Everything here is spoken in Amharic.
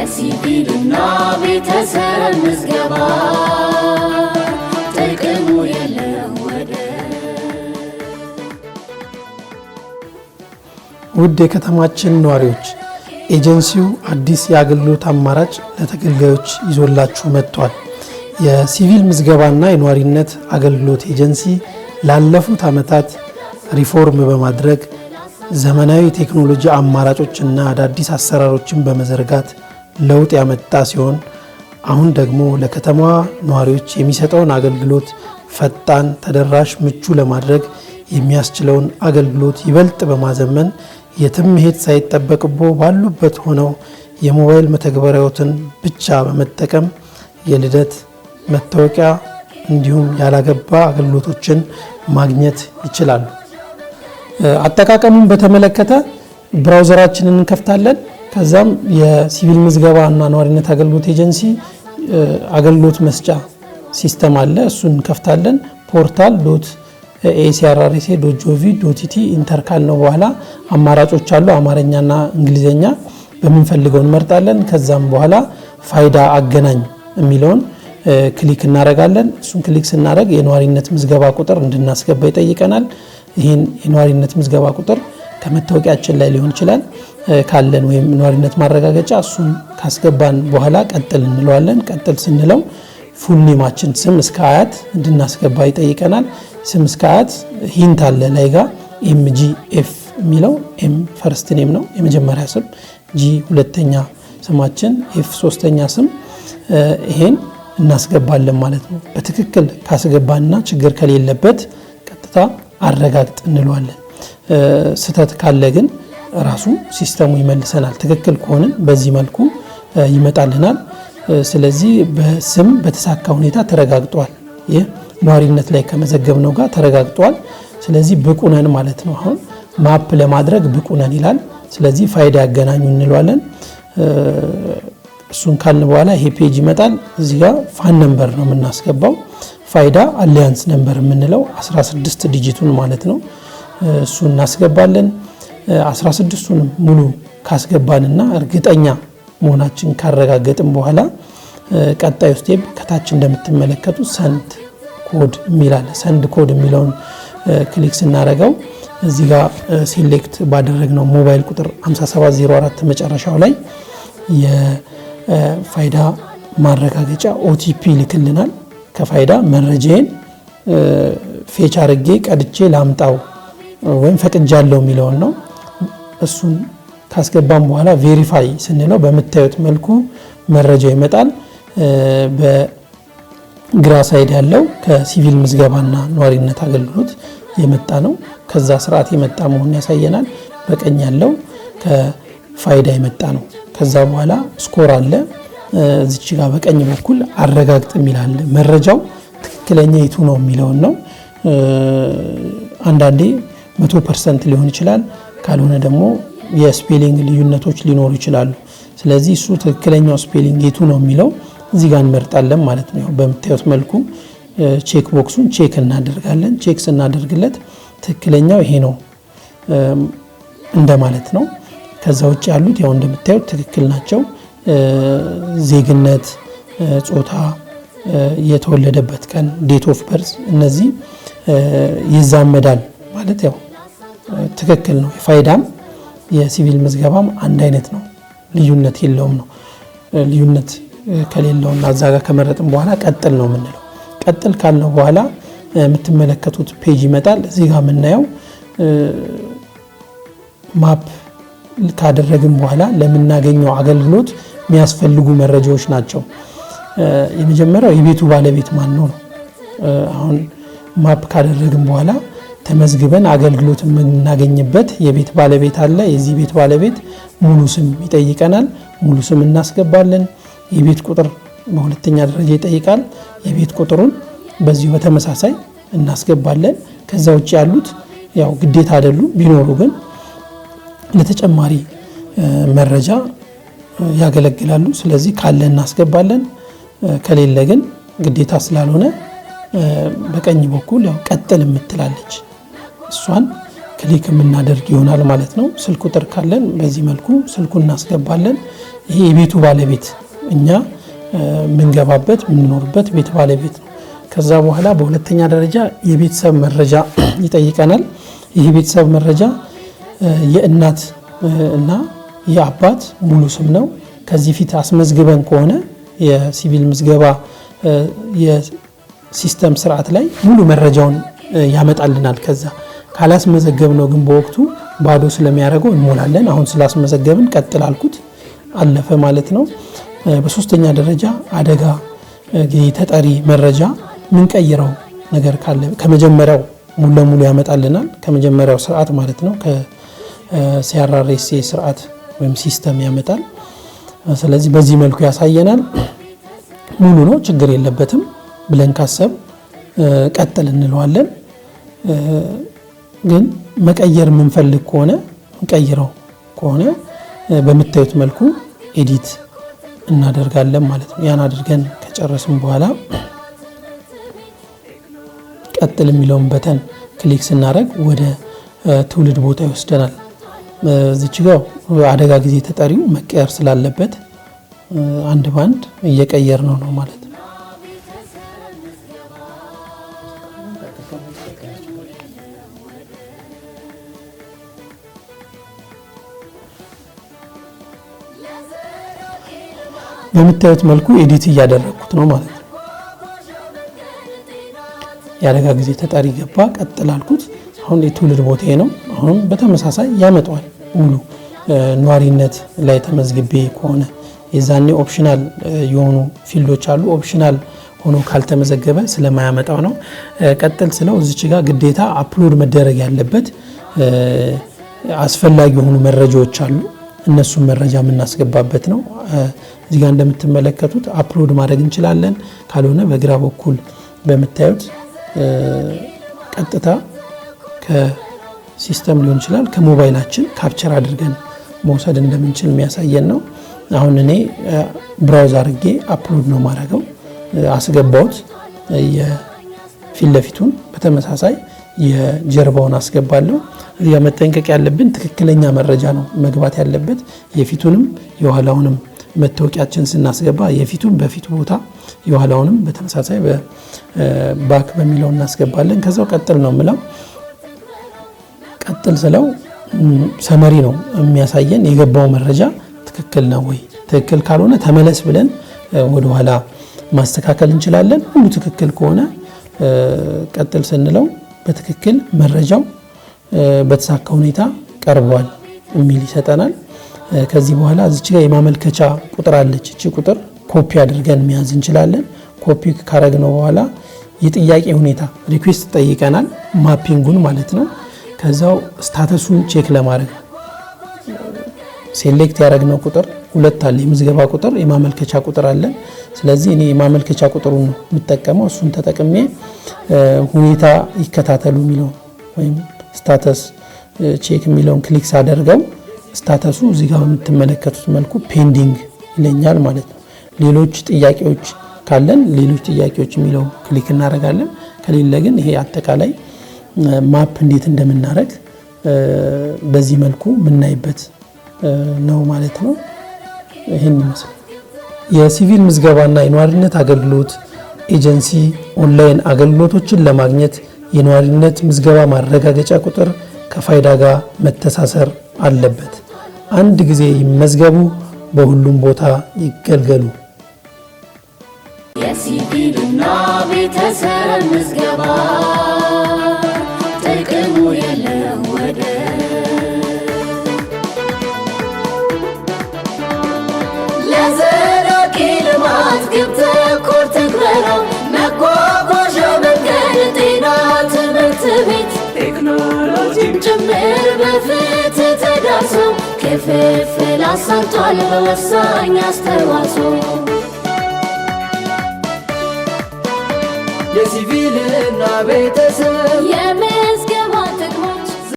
የሲቪልና ቤተሰብ ምዝገባ ጥቅሙ የለው ወደር። ውድ የከተማችን ነዋሪዎች፣ ኤጀንሲው አዲስ የአገልግሎት አማራጭ ለተገልጋዮች ይዞላችሁ መጥቷል። የሲቪል ምዝገባና የነዋሪነት አገልግሎት ኤጀንሲ ላለፉት ዓመታት ሪፎርም በማድረግ፣ ዘመናዊ ቴክኖሎጂ አማራጮችና አዳዲስ አሰራሮችን በመዘርጋት ለውጥ ያመጣ ሲሆን፣ አሁን ደግሞ ለከተማዋ ነዋሪዎች የሚሰጠውን አገልግሎት ፈጣን፣ ተደራሽ፣ ምቹ ለማድረግ የሚያስችለውን አገልግሎት ይበልጥ በማዘመን፣ የትም መሄድ ሳይጠበቅቦ ባሉበት ሆነው የሞባይል መተግበሪያዎትን ብቻ በመጠቀም የልደት፣ መታወቂያ እንዲሁም ያላገባ አገልግሎቶችን ማግኘት ይችላሉ። አጠቃቀሙን በተመለከተ browser ኣችንን እንከፍታለን። ከዛም የሲቪል ምዝገባ እና ነዋሪነት አገልግሎት ኤጀንሲ አገልግሎት መስጫ system አለ። እሱን እንከፍታለን። portal.acrrsa.gov.et enter ካልነው በኋላ አማራጮች አሉ። አማርኛና እንግሊዝኛ በምንፈልገው እንመርጣለን። ከዛም በኋላ ፋይዳ አገናኝ የሚለውን click እናደርጋለን። እሱን click ስናደርግ የነዋሪነት ምዝገባ ቁጥር እንድናስገባ ይጠይቀናል። ይህን የነዋሪነት ምዝገባ ቁጥር ከመታወቂያችን ላይ ሊሆን ይችላል ካለን ወይም ነዋሪነት ማረጋገጫ፣ እሱን ካስገባን በኋላ ቀጥል እንለዋለን። ቀጥል ስንለው full name ኣችን ስም እስከ አያት እንድናስገባ ይጠይቀናል። ስም እስከ አያት hint አለ ላይ ጋ፣ MGF የሚለው M first name ነው፣ የመጀመሪያ ስም፣ G ሁለተኛ ስማችን፣ F ሶስተኛ ስም፣ ይሄን እናስገባለን ማለት ነው። በትክክል ካስገባንና ችግር ከሌለበት ቀጥታ አረጋግጥ እንለዋለን። ስህተት ካለ ግን ራሱ system ኡ ይመልሰናል። ትክክል ከሆንን በዚህ መልኩ ይመጣልናል። ስለዚህ በስም በተሳካ ሁኔታ ተረጋግጧል። ይህ ነዋሪነት ላይ ከመዘገብነው ጋር ተረጋግጧል። ስለዚህ ብቁ ነን ማለት ነው። አሁን map ለማድረግ ብቁ ነን ይላል። ስለዚህ ፋይዳ ያገናኙ እንለዋለን። እሱን ካልን በኋላ ይሄ page ይመጣል። እዚህ ጋር FAN number ነው የምናስገባው። ፋይዳ alias number የምንለው 16 digit ኡን ማለት ነው። እሱን እናስገባለን። 16ቱንም ሙሉ ካስገባንና እርግጠኛ መሆናችን ካረጋገጥን በኋላ ቀጣዩ step ከታች እንደምትመለከቱት send code የሚል አለ። Send code የሚለውን click ስናደርገው እዚህ ጋር select ባደረግነው ሞባይል ቁጥር 5704 መጨረሻው ላይ የፋይዳ ማረጋገጫ OTP ይልክልናል። ከፋይዳ መረጃዬን fetch አርጌ ቀድቼ ላምጣው ወይም ፈቅጃለሁ የሚለውን ነው። እሱን ካስገባም በኋላ verify ስንለው በምታዩት መልኩ መረጃው ይመጣል። በግራ side ያለው ከሲቪል ምዝገባና ነዋሪነት አገልግሎት የመጣ ነው። ከዛ ስርዓት የመጣ መሆኑን ያሳየናል። በቀኝ ያለው ከፋይዳ የመጣ ነው። ከዛ በኋላ score አለ። እዚች ጋር በቀኝ በኩል አረጋግጥ የሚል አለ። መረጃው ትክክለኛ የቱ ነው የሚለውን ነው። አንዳንዴ 100% ሊሆን ይችላል። ካልሆነ ደግሞ የ spelling ልዩነቶች ሊኖሩ ይችላሉ። ስለዚህ እሱ ትክክለኛው spelling የቱ ነው የሚለው እዚህ ጋር እንመርጣለን ማለት ነው። በምታዩት መልኩ check box ኡን check እናደርጋለን። Check ስናደርግለት ትክክለኛው ይሄ ነው እንደማለት ነው። ከዛ ውጭ ያሉት ያው እንደምታዩት ትክክል ናቸው። ዜግነት፣ ጾታ፣ የተወለደበት ቀን date of birth፣ እነዚህ ይዛመዳል ማለት ያው ትክክል ነው። የፋይዳም የሲቪል ምዝገባም አንድ አይነት ነው፣ ልዩነት የለውም ነው። ልዩነት ከሌለውና እዛ ጋር ከመረጥን በኋላ ቀጥል ነው የምንለው። ቀጥል ካልነው በኋላ የምትመለከቱት page ይመጣል። እዚህ ጋር የምናየው map ካደረግን በኋላ ለምናገኘው አገልግሎት የሚያስፈልጉ መረጃዎች ናቸው። የመጀመሪያው የቤቱ ባለቤት ማን ነው ነው። አሁን map ካደረግን በኋላ ተመዝግበን አገልግሎት የምናገኝበት የቤት ባለቤት አለ። የዚህ ቤት ባለቤት ሙሉ ስም ይጠይቀናል። ሙሉ ስም እናስገባለን። የቤት ቁጥር በሁለተኛ ደረጃ ይጠይቃል። የቤት ቁጥሩን በዚሁ በተመሳሳይ እናስገባለን። ከዛ ውጭ ያሉት ያው ግዴታ አይደሉም። ቢኖሩ ግን ለተጨማሪ መረጃ ያገለግላሉ። ስለዚህ ካለ እናስገባለን። ከሌለ ግን ግዴታ ስላልሆነ በቀኝ በኩል ያው ቀጥል የምትላለች እሷን click የምናደርግ ይሆናል ማለት ነው። ስልክ ቁጥር ካለን በዚህ መልኩ ስልኩን እናስገባለን። ይሄ የቤቱ ባለቤት፣ እኛ የምንገባበት የምንኖርበት ቤት ባለቤት ነው። ከዛ በኋላ በሁለተኛ ደረጃ የቤተሰብ መረጃ ይጠይቀናል። ይህ የቤተሰብ መረጃ የእናት እና የአባት ሙሉ ስም ነው። ከዚህ ፊት አስመዝግበን ከሆነ የሲቪል ምዝገባ የ system ስርዓት ላይ ሙሉ መረጃውን ያመጣልናል። ከዛ ካላስመዘገብነው ግን በወቅቱ ባዶ ስለሚያደርገው እንሞላለን። አሁን ስላስመዘገብን ቀጥል አልኩት፣ አለፈ ማለት ነው። በሶስተኛ ደረጃ አደጋ ጊዜ ተጠሪ መረጃ ምንቀይረው ነገር ካለ ከመጀመሪያው ሙሉ ለሙሉ ያመጣልናል። ከመጀመሪያው ስርዓት ማለት ነው። ከ CRRSA ስርዓት ወይም system ያመጣል። ስለዚህ በዚህ መልኩ ያሳየናል። ሙሉ ነው፣ ችግር የለበትም ብለን ካሰብን ቀጥል እንለዋለን። ግን መቀየር የምንፈልግ ከሆነ፣ እንቀይረው ከሆነ በምታዩት መልኩ edit እናደርጋለን ማለት ነው። ያን አድርገን ከጨረስን በኋላ ቀጥል የሚለውን button click ስናደርግ ወደ ትውልድ ቦታ ይወስደናል። እዚች ጋ አደጋ ጊዜ ተጠሪው መቀየር ስላለበት አንድ ባንድ እየቀየርነው ነው ማለት ነው። በምታዩት መልኩ edit እያደረግኩት ነው ማለት ነው። የአደጋ ጊዜ ተጠሪ ገባ፣ ቀጥል አልኩት። አሁን የትውልድ ቦታዬ ነው። አሁንም በተመሳሳይ ያመጣዋል። ሙሉ ነዋሪነት ላይ ተመዝግቤ ከሆነ የዛኔ optional የሆኑ field ኦች አሉ። Optional ሆኖ ካልተመዘገበ ስለማያመጣው ነው። ቀጥል ስለው እዚች ጋር ግዴታ upload መደረግ ያለበት አስፈላጊ የሆኑ መረጃዎች አሉ። እነሱን መረጃ የምናስገባበት ነው። እዚህ ጋር እንደምትመለከቱት upload ማድረግ እንችላለን። ካልሆነ በግራ በኩል በምታዩት ቀጥታ ከ system ሊሆን ይችላል፣ ከሞባይላችን capture አድርገን መውሰድ እንደምንችል የሚያሳየን ነው። አሁን እኔ browse አድርጌ upload ነው ማድረገው። አስገባውት የፊት ለፊቱን፣ በተመሳሳይ የጀርባውን አስገባለሁ። እዚህ መጠንቀቅ ያለብን ትክክለኛ መረጃ ነው መግባት ያለበት። የፊቱንም የኋላውንም መታወቂያችን ስናስገባ የፊቱን በፊቱ ቦታ፣ የኋላውንም በተመሳሳይ back በሚለው እናስገባለን። ከዛው ቀጥል ነው የምለው። ቀጥል ስለው summary ነው የሚያሳየን፣ የገባው መረጃ ትክክል ነው ወይ? ትክክል ካልሆነ ተመለስ ብለን ወደኋላ ማስተካከል እንችላለን። ሁሉ ትክክል ከሆነ ቀጥል ስንለው በትክክል መረጃው በተሳካ ሁኔታ ቀርቧል የሚል ይሰጠናል። ከዚህ በኋላ እዚች ጋር የማመልከቻ ቁጥር አለች። እቺ ቁጥር ኮፒ አድርገን መያዝ እንችላለን። ኮፒ ካረግነው በኋላ የጥያቄ ሁኔታ request ጠይቀናል፣ mapping ኡን ማለት ነው። ከዛው status ኡን check ለማድረግ select ያደረግነው ቁጥር ሁለት አለ፣ የምዝገባ ቁጥር፣ የማመልከቻ ቁጥር አለን። ስለዚህ እኔ የማመልከቻ ቁጥሩን ነው የምጠቀመው። እሱን ተጠቅሜ ሁኔታ ይከታተሉ የሚለውን ወይም status check የሚለውን click ሳደርገው status ኡ እዚህ ጋር በምትመለከቱት መልኩ pending ይለኛል ማለት ነው። ሌሎች ጥያቄዎች ካለን ሌሎች ጥያቄዎች የሚለው click እናደርጋለን። ከሌለ ግን ይሄ አጠቃላይ map እንዴት እንደምናደርግ በዚህ መልኩ የምናይበት ነው ማለት ነው። ይህን ይመስላል። የሲቪል ምዝገባና የነዋሪነት አገልግሎት ኤጀንሲ ኦንላይን አገልግሎቶችን ለማግኘት የነዋሪነት ምዝገባ ማረጋገጫ ቁጥር ከፋይዳ ጋር መተሳሰር አለበት። አንድ ጊዜ ይመዝገቡ፣ በሁሉም ቦታ ይገልገሉ። የሲቪልና ቤተሰብ ምዝገባ ጥቅሙ የለም ወደር። ለዘላቂ ልማት ግብ ተኮር ትግበራ፣ መጓጓዣ፣ መንገድ፣ ጤና፣ ትምህርት ቤት፣ ቴክኖሎጂም ጭምር በፍትህ ተዳርሶ ክፍፍል አሳልጧል በወሳኝ አስተዋጽኦ። የሲቪልና ቤተሰብ